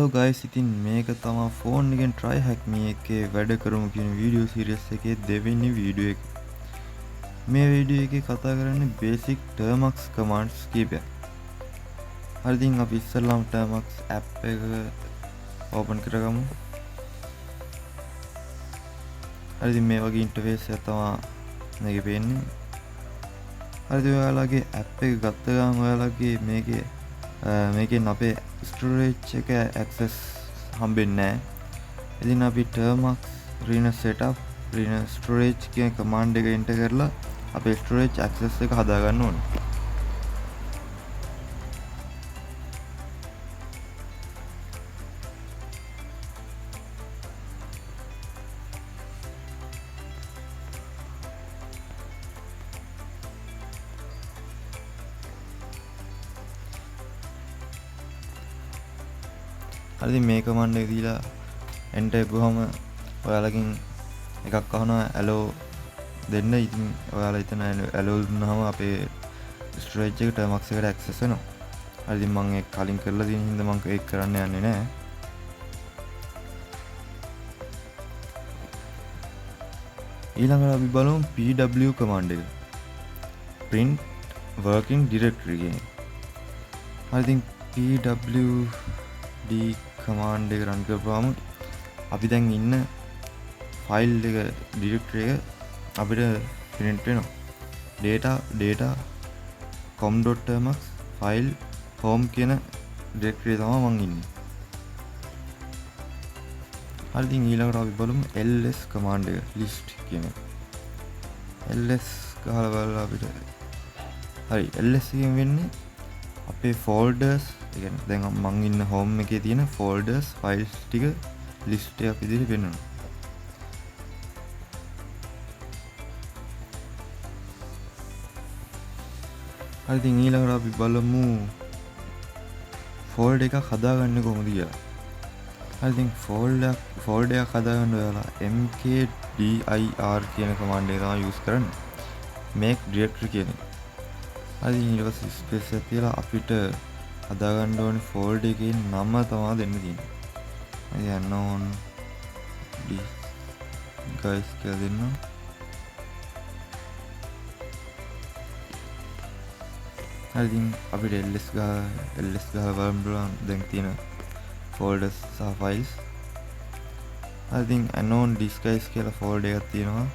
Hello guys, ඉතින් මේක තමා ෆෝන් එකෙන් try hack me එකේ වැඩ කරමු කියන වීඩියෝ සීරීස් එකේ දෙවෙනි වීඩියෝ එක. මේ වීඩියෝ එකේ කතා කරන්නේ බේසික් Termux commands කීපයක්. හරි, ඉතින් අපි ඉස්සෙල්ලාම Termux app එක ඕපන් කරගමු. හරි, ඉතින් මේ වගේ ඉන්ටර්ෆේස් එකක් තමා මේකේ පේන්නේ. හරි, ඉතින් ඔයාලගේ ඇප් එක ගත්ත ගමන් ඔයාලගේ මේකෙන් අපේ ස්ටෝරේජ් එක ඇක්සස් හම්බෙන්නේ නැහැ. ඉතින් අපි Termux Rina setup Rina storage කියන කමාන්ඩ් එක එන්ටර් කරලා අපේ ස්ටෝරේජ් ඇක්සස් එක හදාගන්න ඕනේ. හරි, ඉතින් මේ කමාන්ඩ් එක දීලා එන්ටර් ගුවහම ඔයාලගෙන් එකක් අහනවා ඇලෝ දෙන්න. ඉතින් ඔයාලා එතන ඇලෝ දුන්නාම අපේ ස්ටෝරේජ් එක Termux එකට ඇක්සස් වෙනවා. හරි, ඉතින් මං ඒක කලින් කරලා තියෙන හින්දා මං ඒක කරන්න යන්නේ නෑ. ඊළඟට අපි බලමු pw command එක. Print working directory කියන එක. හරි, ඉතින් pwd command එක රන් කරපුවාම අපි දැන් ඉන්න ෆයිල් එක ඩිරෙක්ටරි එක අපිට print වෙනවා. Data data com.termux file home කියන ඩිරෙක්ටරි එක තමයි මං ඉන්නේ. හරි, ඉතින් ඊළඟට අපි බලමු ls command එක, list කියන එක. ls ගහලා බලලා අපිට හරි, ls එකෙන් වෙන්නේ අපේ ෆෝල්ඩර්ස්, ඒ කියන්නේ දැන් මං ඉන්න හෝම් එකේ තියෙන ෆෝල්ඩර්ස් ෆයිල්ස් ටික ලිස්ට් එකක් විදිහට පෙන්වනවා. හරි, ඉතින් ඊළඟට අපි බලමු ෆෝල්ඩර් එකක් හදාගන්නේ කොහොමද කියලා. හරි, ඉතින් ෆෝල්ඩර් එකක් හදාගන්න ඔයාලා mkdir කියන කමාන්ඩ් එක තමයි යූස් කරන්නේ. Make directory කියන එක. හරි, ඉතින් ඊට පස්සේ ස්පේස් එකක් තියලා අපිට හදාගන්න ඕනේ ෆෝල්ඩර් එකේ නම තමයි දෙන්න තියෙන්නේ. හරි, unknown guys කියලා දෙන්න. හරි, ඉතින් අපිට ls ගහලා බලන්න පුළුවන් දැන් තියෙන ෆෝල්ඩර්ස් සහ ෆයිල්ස්. හරි, ඉතින් unknown disguise කියලා ෆෝල්ඩර් එකක් තියෙනවා.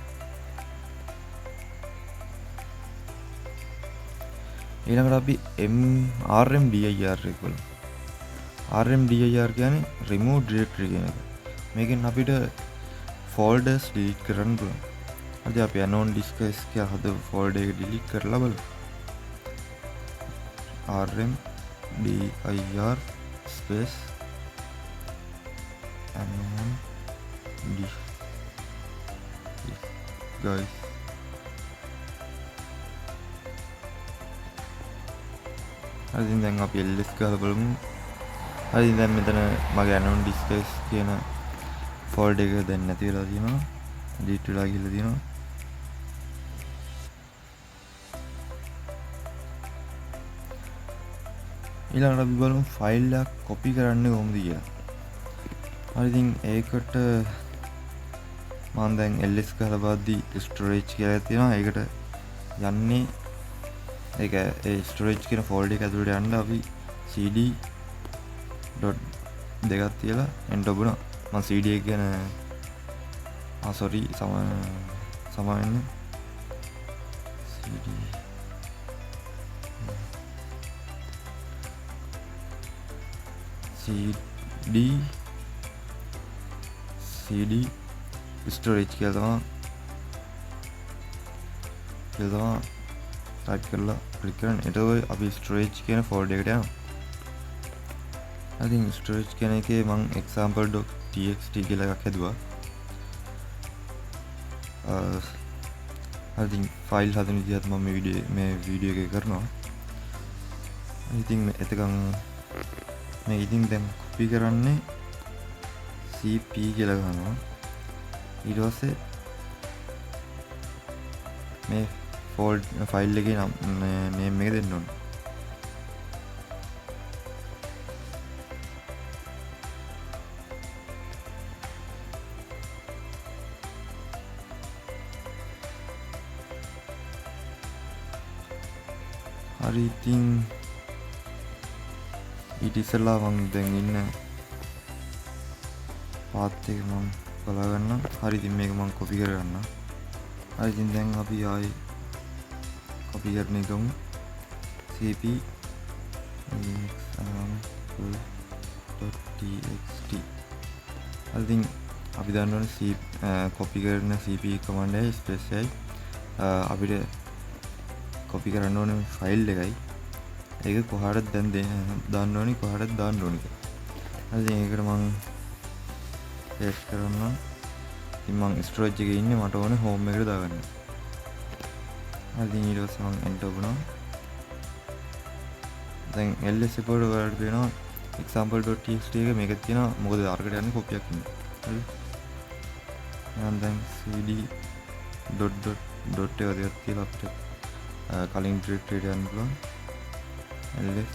ඊළඟට අපි rmdir එක බලමු. rmdir කියන්නේ remove directory කියන එක. මේකෙන් අපිට ෆෝල්ඩර්ස් ඩිලීට් කරන්න පුළුවන්. හරි, අපි unknown disguise කියලා හදපු ෆෝල්ඩර් එක ඩිලීට් කරලා බලමු. rmdir space unknown disguise. හරි, ඉතින් දැන් අපි ls ගහලා බලමු. හරි, ඉතින් දැන් මෙතන මගේ unknown disguise කියන ෆෝල්ඩර් එක දැන් නැති වෙලා තියෙනවා. ඩිලීට් වෙලා ගිහලා තියෙනවා. ඊළඟට අපි බලමු ෆයිල් එකක් කොපි කරන්නේ කොහොමද කියලා. හරි, ඉතින් ඒකට මම දැන් ls ගහලා බලද්දි ස්ටෝරේජ් කියලා එකක් තියෙනවා. ඒකට යන්නේ ඒක ඒ ස්ටෝරේජ් කියන ෆෝල්ඩර් එක ඇතුළට යන්න අපි cd dot දෙකක් තියලා enter ඔබනවා. මම cd එක ගැන සෝරි, සම වෙන්න. cd cd cd storage කියලා තමයි ටයිප් කරලා ක්ලික් කරන්න. එතකොට අපි ස්ටෝරේජ් කියන ෆෝල්ඩර් එකට යනවා. ඉතින් ස්ටෝරේජ් කියන එකේ මං example.txt කියලා එකක් හැදුවා. හරි, ඉතින් ෆයිල් හදන විදිහත් මම මේ වීඩියෝ එකේ කරනවා. ඉතින් එතකන් මේ ඉතින් දැන් කොපි කරන්නේ cp කියලා ගන්නවා. ඊට පස්සේ මේ ෆයිල් එකේ නේම් එක දෙන්න ඕනේ. හරි ඉතින් ඊට ඉස්සෙල්ලා මං දැන් ඉන්න පාත් එක මං බලා ගන්නම්. හරි ඉතින් මේක මං කොපි කරගන්නම්. හරි ඉතින් දැන් අපි ආයි කොපි කරන එකමු. cp example.txt. හරි ඉතින් අපි දන්නවනේ C copy කරන cp command එකයි ස්පේස් එකයි අපිට කොපි කරන්න ඕනේ ෆයිල් එකයි. ඒක කොහාටද දැන් දාන්න ඕනේ, කොහාටද දාන්න ඕනේ කියලා. හරි ඉතින් ඒකට මං පේස්ට් කරනවා. ඉතින් මං ස්ටෝරේජ් එකේ ඉන්නේ, මට ඕනේ හෝම් එකට දාගන්න. හරි ඉතින් ඊට පස්සේ මං එන්ටර් ඔබනවා. දැන් ls එකට ඔයාලට පේනවා example.txt එක මේක තියෙනවා. මොකද අරකට යන්නේ කොපියක් නෙමෙයි. හරි. එහෙනම් දැන් cd dot dot dot එක දෙකක් තියලා අපිට කලින් ඩිරෙක්ටරි එකට යන්න පුළුවන්. ls.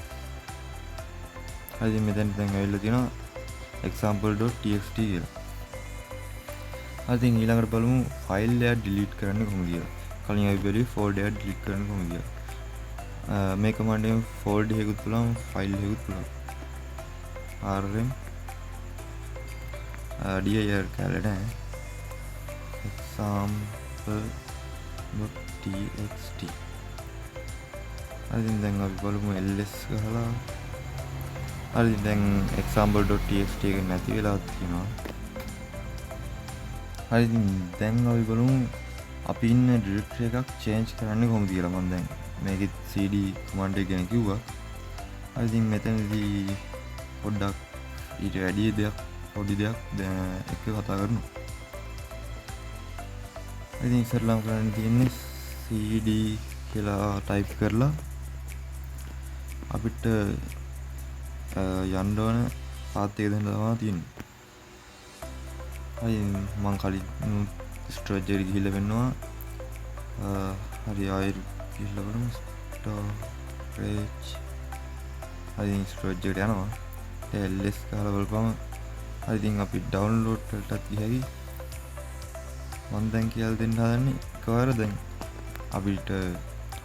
හරි ඉතින් මෙතෙන්ට දැන් ඇවිල්ලා තියෙනවා example.txt කියලා. හරි ඉතින් ඊළඟට බලමු ෆයිල් එකක් ඩිලීට් කරන්න කොහොමද කියලා. කලින් අපි බැලුවේ ෆෝල්ඩර් එකක් ඩිලීට් කරන්න කොහොමද කියලා. මේ කමාන්ඩ් එකෙන් ෆෝල්ඩර් එකකුත් පුළුවන්, ෆයිල් එකකුත් පුළුවන්. rm dir කියලා නෑ, example.txt. හරි ඉතින් දැන් අපි බලමු ls ගහලා. හරි ඉතින් දැන් example.txt එක නැති වෙලා තියෙනවා. හරි ඉතින් දැන් අපි බලමු අපි ඉන්න ඩිරෙක්ටරි එකක් චේන්ජ් කරන්නේ කොහොමද කියලා. මම දැන් මේකෙත් cd command එක ගැන කිව්වා. හරි ඉතින් මෙතනදී පොඩ්ඩක් ඊට වැඩි දෙයක් පොඩි දෙයක් දැන් එක්ක කතා කරමු. ඉතින් ඉස්සරලාම කරන්න තියෙන්නේ cd කියලා ටයිප් කරලා අපිට යන්න ඕන පාත් එක දෙන්න තමයි තියෙන්නේ. හරි මං කලින් ස්ටෝරේජ් එකට ගිහිල්ලා වෙන්නවා. හරි ආයෙ ගිහිල්ලා බලමු ස්ටෝරේජ්. හරි ඉතින් ස්ටෝරේජ් එකට යනවා. ls ගහලා බලපුවම හරි ඉතින් අපි ඩවුන්ලෝඩ් වලටත් ගිය හැකි. මං දැන් කියලා දෙන්න හදන්නේ එකවර දැන් අපිට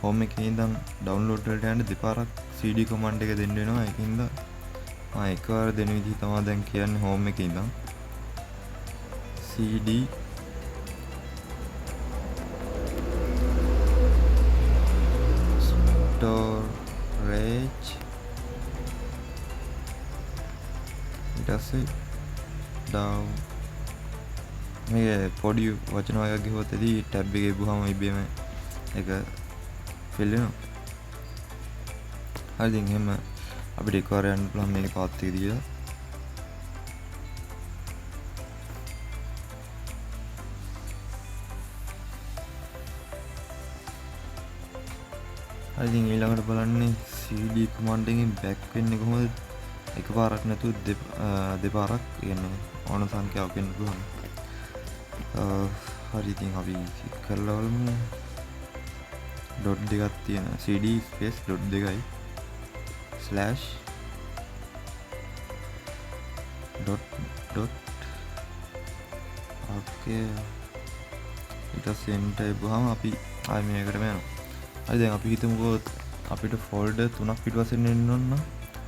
හෝම් එකේ ඉඳන් ඩවුන්ලෝඩ් වලට යන්න දෙපාරක් cd command එක දෙන්න වෙනවා. ඒකින්ද මම එකවර දෙන විදිහ තමයි දැන් කියන්නේ හෝම් එකේ ඉඳන් cd storage ඊට පස්සේ down මේ පොඩි වචන වර්ගයක් ගිහුවොත් ඇති ටැබ් එකේ ගිහුවම ඉබේම ඒක ෆිල් වෙනවා. හරි ඉතින් එහෙම අපිට එකවර යන්න පුළුවන් මේකේ පාත් එක දීලා. හරි ඉතින් ඊළඟට බලන්නේ cd command එකෙන් බෑක් වෙන්නේ කොහොමද? එකපාරක් නැතුව දෙපාරක්, ඒ කියන්නේ ඕන සංඛ්‍යාවක් වෙන්න පුළුවන්. හරි ඉතින් අපි කරලා බලමු. ඩොට් දෙකක් තියෙන cd space dot දෙකයි ස්ලෑෂ් ඩොට් ඩොට් ඕකේ. ඊට පස්සේ එන්ටර් එබුවාම අපි ආයෙ මේකටම යනවා. හරි දැන් අපි හිතමුකෝ අපිට ෆෝල්ඩර් තුනක් පිටුපස්සෙන් එන්න ඕන නම්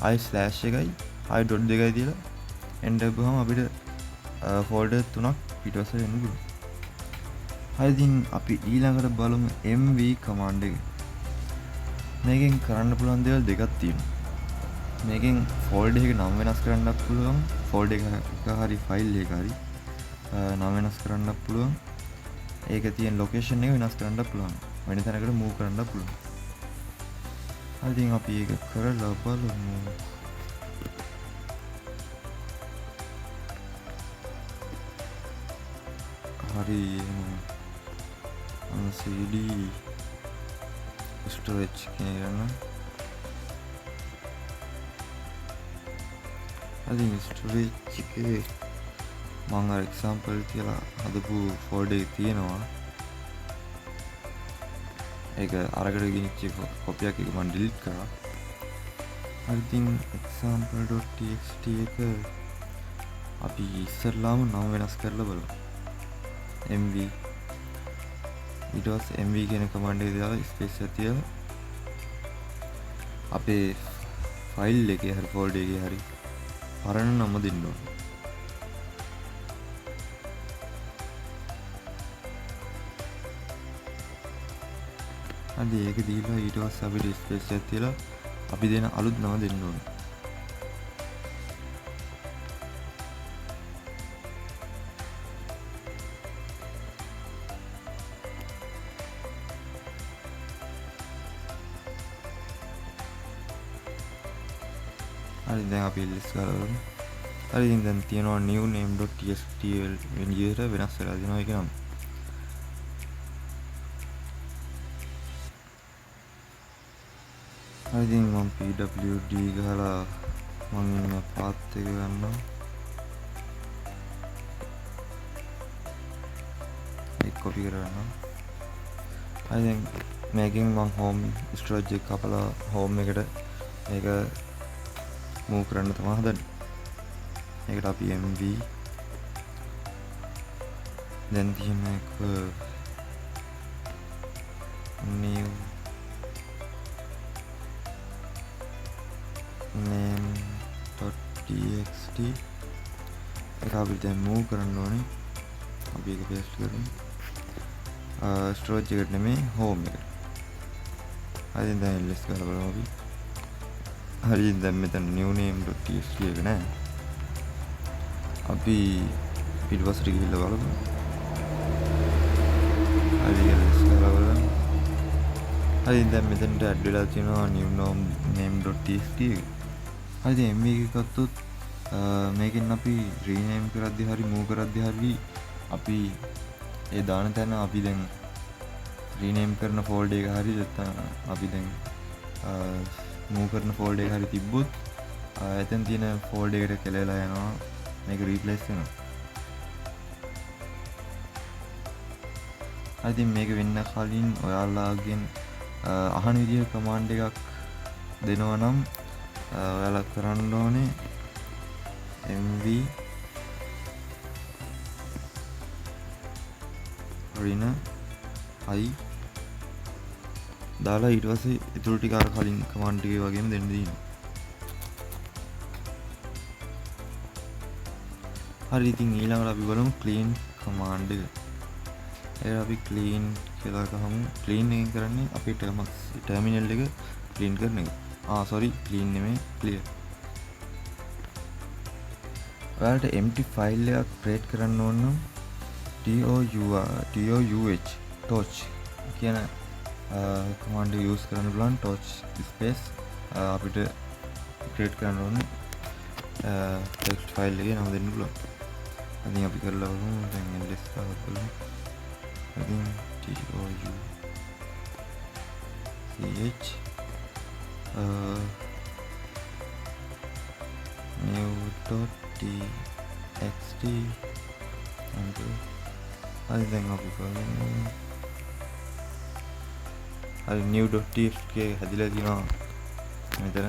ආයෙ ස්ලෑෂ් එකයි ආයෙ ඩොට් දෙකයි තියලා එන්ටර් එබුවාම අපිට ෆෝල්ඩර් තුනක් පිටුපස්සට එන්න පුළුවන්. හරි ඉතින් අපි ඊළඟට බලමු mv command එක. මේකෙන් කරන්න පුළුවන් දේවල් දෙකක් තියෙනවා. මේකෙන් ෆෝල්ඩර් එක නම් වෙනස් කරන්නත් පුළුවන්, ෆෝල්ඩර් එක හරි ෆයිල් එක හරි නම් වෙනස් කරන්නත් පුළුවන්. ඒක තියෙන ලොකේෂන් එක වෙනස් කරන්නත් පුළුවන්, වෙන තැනකට මූව් කරන්නත් පුළුවන්. හරි ඉතින් අපි ඒක කරලා බලමු. හරි එහෙනම් cd storage කියන එක ගන්න. හරි ස්ටෝරේජ් එකේ මං අර එක්සැම්පල් කියලා හදපු ෆෝල්ඩර් එක තියෙනවා. ඒක අරකට ගෙනිච්ච කොපියක් එක මං ඩිලීට් කරා. හරි ඉතින් example.txt එක අපි ඉස්සරලාම නම වෙනස් කරලා බලමු. mv ඊට පස්සේ mv කියන කමාන්ඩ් එක දාලා ස්පේස් එක තියලා අපේ ෆයිල් එකේ හරි ෆෝල්ඩර් එකේ හරි පරණ නම දෙන්න ඕනේ. හරි, ඒක දීලා ඊට පස්සේ අපිට ස්පේස් එකක් තියලා අපි දෙන අලුත් නම දෙන්න ඕනේ. හරි, දැන් අපි ls කරලා බලමු. හරි, ඉතින් දැන් තියෙනවා new name.txt වෙන විදිහට වෙනස් වෙලා තියෙනවා ඒක නම. හරි, ඉතින් මම pwd ගහලා මං ඉන්න path එක ගන්නවා. ඒක කොපි කරගන්නවා. හරි, දැන් මේකෙන් මං home storage එක කපලා home එකට මේක move කරන්න තමයි හදන්නේ. ඒකට අපි mv දැන් තියෙන එක new name.txt එක අපි දැන් move කරන්න ඕනේ. අපි ඒක paste කරමු. Storage එකට නෙමෙයි home එකට. හරි, දැන් ls කරලා බලමු අපි. හරි, දැන් මෙතන new name.txt එක නෑ. අපි පිටිපස්සට ගිහිල්ලා බලමු. හරි, ls කරලා බලමු. හරි, දැන් මෙතනට ඇඩ් වෙලා තියෙනවා new name.txt එක. හරි, දැන් mv එක ගත්තොත් මේකෙන් අපි rename කරද්දි හරි move කරද්දි හරි අපි ඒ දාන තැන අපි දැන් rename කරන folder එක හරි නැත්නම් අපි දැන් move කරන folder එක හරි තිබ්බොත් එතන තියෙන folder එකට කෙලවෙලා යනවා, මේක replace වෙනවා. හරි, ඉතින් මේක වෙන්න කලින් ඔයාලාගෙන් අහන විදිහට command එකක් දෙනවා නම් ඔයාලා කරන්න ඕනේ mv ඍණ i දාලා ඊට පස්සේ ඉතුරු ටික අර කලින් කමාන්ඩ් ටිකේ වගේම දෙන්න තියෙනවා. හරි, ඉතින් ඊළඟට අපි බලමු clean command එක. ඒක අපි clean කියලා ගහමු. Clean එකෙන් කරන්නේ අපි terminal එක clean කරන එක. Sorry, clean නෙමෙයි, clear. ඔයාලට empty file එකක් create කරන්න ඕන නම් TOUH, touch කියන command එක use කරන්න පුළුවන්. Touch space අපිට create කරන්න ඕනේ text file එකේ නම දෙන්න පුළුවන්. ඉතින් අපි කරලා බලමු. දැන් ls කරලා බලමු. ඉතින් TOUCH new.txt enter. හරි, දැන් අපි බලමු. හරි, new.txt එක හැදිලා තියෙනවා මෙතන.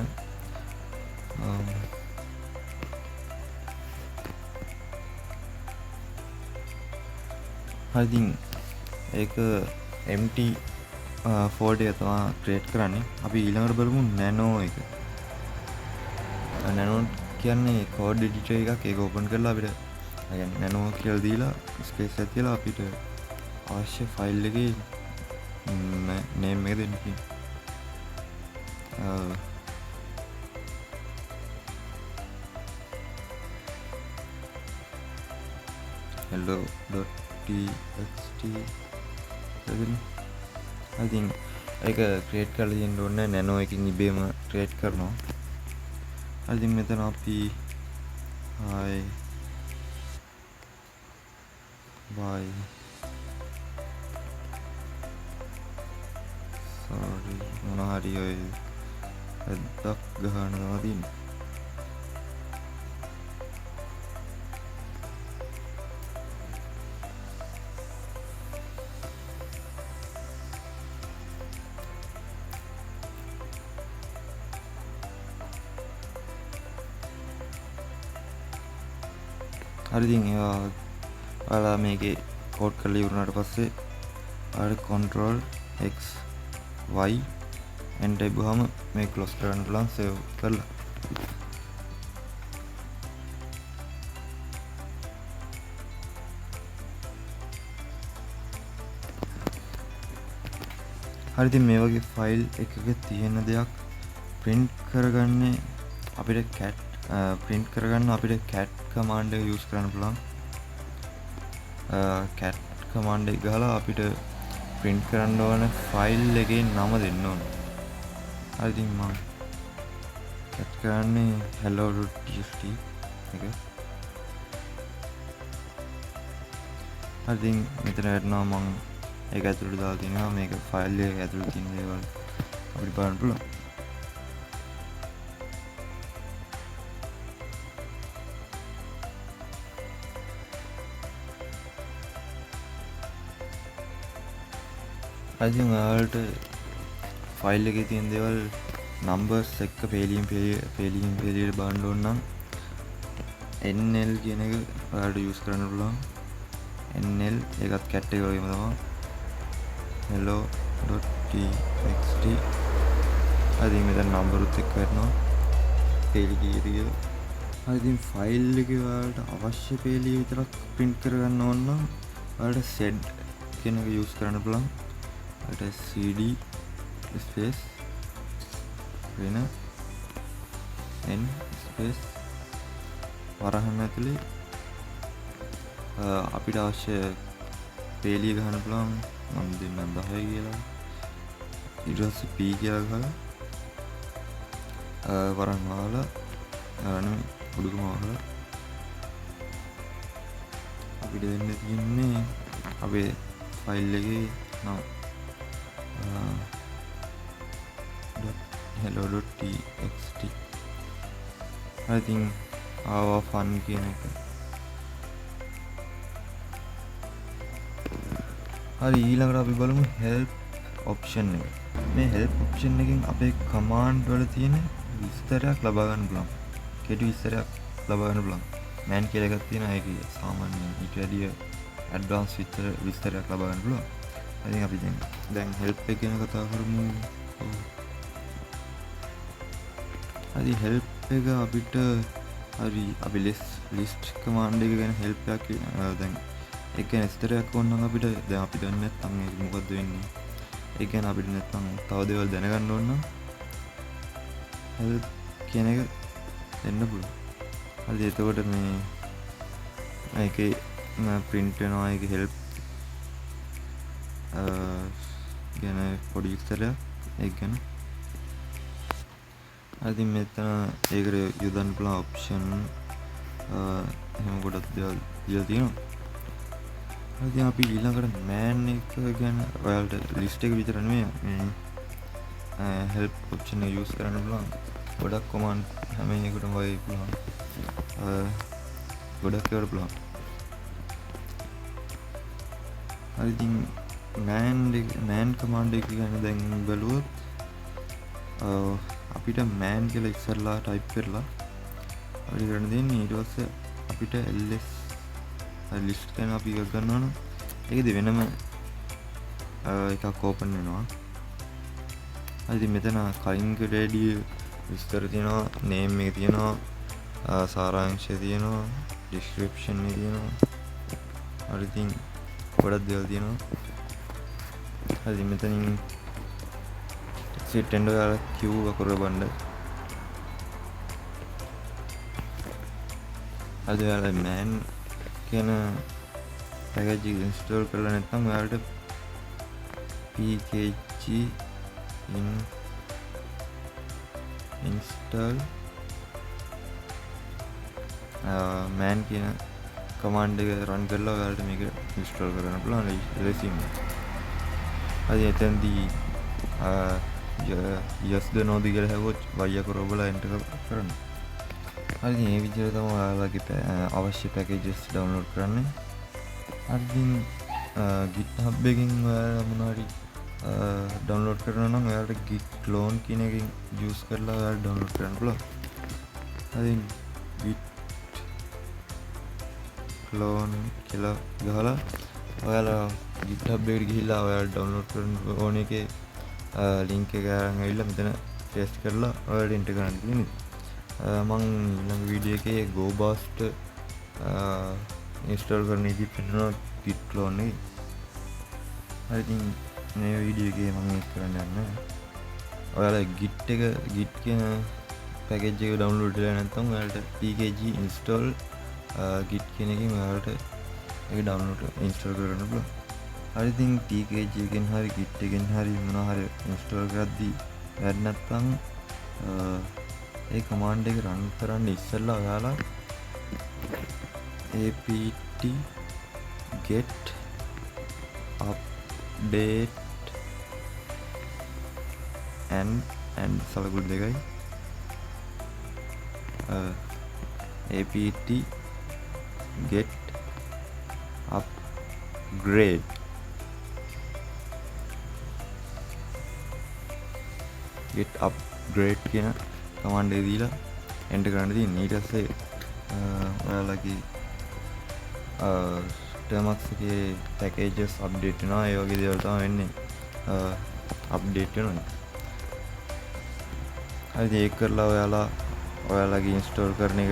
හරි, ඉතින් ඒක empty folder එක තමයි create කරන්නේ. අපි ඊළඟට බලමු nano එක. Nano කියන්නේ code editor එකක්. ඒක open කරලා අපිට, ඒ කියන්නේ nano කියලා දීලා space එකක් තියලා අපිට අවශ්‍ය file එකේ name එක දෙන්න තියෙනවා. hello.txt කියලා. ඉතින් ඒක ක්‍රියේට් කරලා තියෙන්න ඕනේ නැනෝ එකකින් ඉබේම ක්‍රියේට් කරනවා. හරි, ඉතින් මෙතන අපි hi bye sorry මොන හරි ඔය ඇද්දක් ගහන තමයි තියෙන්නේ. හරි, ඉතින් ඒවා ඔයාලා මේකේ කෝඩ් කරලා ඉවර වුණාට පස්සේ ඔයාලට control x y එන්ටර් තිබ්බහම මේ ක්ලෝස් කරන්න පුළුවන් සේව් කරලා. හරි, ඉතින් මේ වගේ ෆයිල් එකක තියෙන දෙයක් ප්‍රින්ට් කරගන්නේ අපිට cat print කරගන්න අපිට cat command එක යූස් කරන්න පුළුවන්. cat command එක ගහලා අපිට ප්‍රින්ට් කරන්න ඕන ෆයිල් එකේ නම දෙන්න ඕන. හරි, ඉතින් මම cat කරන්නේ hello.txt එක. හරි, ඉතින් මෙතන වැටෙනවා මං ඒක ඇතුළට දාලා තිනවා. මේක ෆයිල් එක ඇතුළේ තියෙන දේවල් අපිට බලන්න පුළුවන්. හරි, ඉතින් ඔයාලට ෆයිල් එකේ තියෙන දේවල් නම්බර්ස් එක්ක පේලියෙන් පේලියෙන් පේලියට බලන්න ඕන නම් NL කියන එක ඔයාලට යූස් කරන්න පුළුවන්. NL ඒකත් cat එක වගේම තමයි. hello.txt. හරි, ඉතින් මෙතන නම්බරුත් එක්ක වැටෙනවා පේලි කීයද කියලා. හරි, ඉතින් ෆයිල් එකේ ඔයාලට අවශ්‍ය පේලිය විතරක් ප්‍රින්ට් කරගන්න ඕන නම් ඔයාලට sed කියන එක යූස් කරන්න පුළුවන්. ඔයාලට cd space වෙන n space වරහන් ඇතුලේ අපිට අවශ්‍ය පේලිය ගහන්න පුළුවන්. මම දෙන්නම් 10 කියලා. ඊට පස්සේ p කියලා ගහලා වරන් වහලා, නෙමෙයි, උඩුකම වහලා අපිට දෙන්න තියෙන්නේ අපේ ෆයිල් එකේ නම .hello.txt. හරි, ඉතින් ආවා ෆන් කියන එක. හරි, ඊළඟට අපි බලමු help option එක. මේ help option එකෙන් අපේ command වල තියෙන විස්තරයක් ලබා ගන්න පුළුවන්. කෙටි විස්තරයක් ලබා ගන්න පුළුවන්. man කියලා එකක් තියෙනවා, ඒකේ සාමාන්‍යයෙන් ඊට වැඩිය ඇඩ්වාන්ස් විස්තරයක් ලබා ගන්න පුළුවන්. ඉතින් අපි දැන් help එක ගැන කතා කරමු. හරි, help එක අපිට හරි අපි list command එක ගැන help එකක් දැන් ඒ කියන්නේ විස්තරයක් ඕන නම් අපිට දැන් අපි දන්නේ නැත්නම් ඒක මොකද්ද වෙන්නේ, ඒ කියන්නේ අපිට නැත්නම් තව දේවල් දැනගන්න ඕන නම් help කියන එක දෙන්න පුළුවන්. හරි, එතකොට මේකේ print වෙනවා ඒකේ help ගැන පොඩි විස්තරයක් ඒක ගැන. හරි, ඉතින් මෙතන ඒකට යොදන්න පුළුවන් ඔප්ෂන් එහෙම ගොඩක් දේවල් දීලා තියෙනවා. හරි, ඉතින් අපි ඊළඟට man එක ගැන ඔයාලට ලිස්ට් එක විතර නෙමෙයි මේ help option එක යූස් කරන්න පුළුවන්. ගොඩක් කමාන්ඩ් හැම එකකටම වගේ පුළුවන්. ගොඩක් ඒවාට පුළුවන්. හරි, ඉතින් man command එක ගැන දැන් බැලුවොත් අපිට man කියලා ඉස්සරලා ටයිප් කරලා අපිට කරන්න තියෙන්නේ ඊට පස්සේ අපිට ls list ගැන අපි එකක් ගන්න ඕන. ඒකෙදි වෙනම එකක් ඕපන් වෙනවා. හරි, ඉතින් මෙතන කලින් රෙඩි විස්තර තියෙනවා, නේම් එක තියෙනවා, සාරාංශය තියෙනවා, ඩිස්ක්‍රිප්ෂන් එක තියෙනවා. හරි, ඉතින් ගොඩක් දේවල් තියෙනවා. හරි, ඉතින් මෙතනින් එක්සිට් එන්න ඔයාලා Q අකුර බලන්න. හරි, ඔයාලා man කියන පැකේජ් එක ඉන්ස්ටෝල් කරලා නැත්නම් ඔයාලට pkg install man කියන කමාන්ඩ් එක රන් කරලා ඔයාලට මේක ඉන්ස්ටෝල් කරගන්න පුළුවන් ලේසියෙන්ම. හරි, එතෙන්දී yes ද no ද කියලා ඇහුවොත් y අකුර ඔබලා එන්ටර් කරන්න. හරි, ඉතින් මේ විදිහට තමයි ඔයාලගේ අවශ්‍ය පැකේජස් ඩවුන්ලෝඩ් කරන්නේ. හරි, ඉතින් GitHub එකෙන් ඔයාලා මොනවා හරි ඩවුන්ලෝඩ් කරනවා නම් ඔයාලට git clone කියන එකෙන් යූස් කරලා ඔයාලට ඩවුන්ලෝඩ් කරන්න පුළුවන්. හරි, git clone කියලා ගහලා ඔයාලා GitHub එකට ගිහිල්ලා ඔයාලා ඩවුන්ලෝඩ් කරන්න ඕන එකේ ලින්ක් එක අරන් ඇවිල්ලා මෙතන පේස්ට් කරලා ඔයාලට එන්ටර් කරන්න තියෙන්නේ. මං ඊළඟ වීඩියෝ එකේ Go Bust install කරන විදිහ පෙන්වනවා git clone එකේ. හරි, ඉතින් මේ වීඩියෝ එකේ මම ඒක කරන්න යන්නේ. ඔයාලා git එක, git කියන පැකේජ් එක ඩවුන්ලෝඩ් වෙලා නැත්නම් ඔයාලට pkg install git කියන එකෙන් ඔයාලට ඒක ඩවුන්ලෝඩ් ඉන්ස්ටෝල් කරගන්න පුළුවන්. හරි, ඉතින් pkg එකෙන් හරි git එකෙන් හරි මොනවා හරි ඉන්ස්ටෝල් කරද්දී වැඩ නැත්නම් ඒ කමාන්ඩ් එක රන් කරන්න ඉස්සෙල්ලා ඔයාලා apt get update and and සලකුණු දෙකයි apt get upgrade get upgrade කියන කමාන්ඩ් එක දීලා එන්ටර් කරන්න තියෙන්නේ. ඊට පස්සේ ඔයාලගේ ටර්මක්ස් එකේ පැකේජස් අප්ඩේට් වෙනවා. ඒ වගේ දේවල් තමයි වෙන්නේ. අප්ඩේට් වෙනවා. හරි, ඉතින් ඒක කරලා ඔයාලා ඔයාලගේ ඉන්ස්ටෝල් කරන එක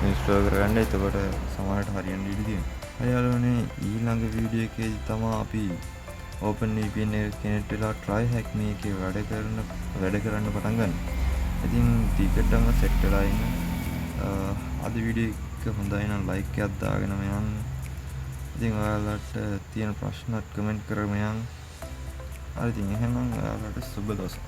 ඉන්ස්ටෝල් කරගන්න. එතකොට සමහරට හරියන්න ඉඩ තියෙනවා. හරි යාළුවනේ, ඊළඟ වීඩියෝ එකේදී තමයි අපි OpenVPN එක කනෙක්ට් වෙලා try hack me එකේ වැඩ කරන්න පටන් ගන්න. ඉතින් දිගටම සෙට් වෙලා ඉන්න. අද වීඩියෝ එක හොඳයි නම් ලයික් එකක් දාගෙනම යන්න. ඉතින් ඔයාලට තියෙන ප්‍රශ්නත් කමෙන්ට් කරගෙන යන්න. හරි, ඉතින් එහෙනම් ඔයාලට සුබ දවසක්.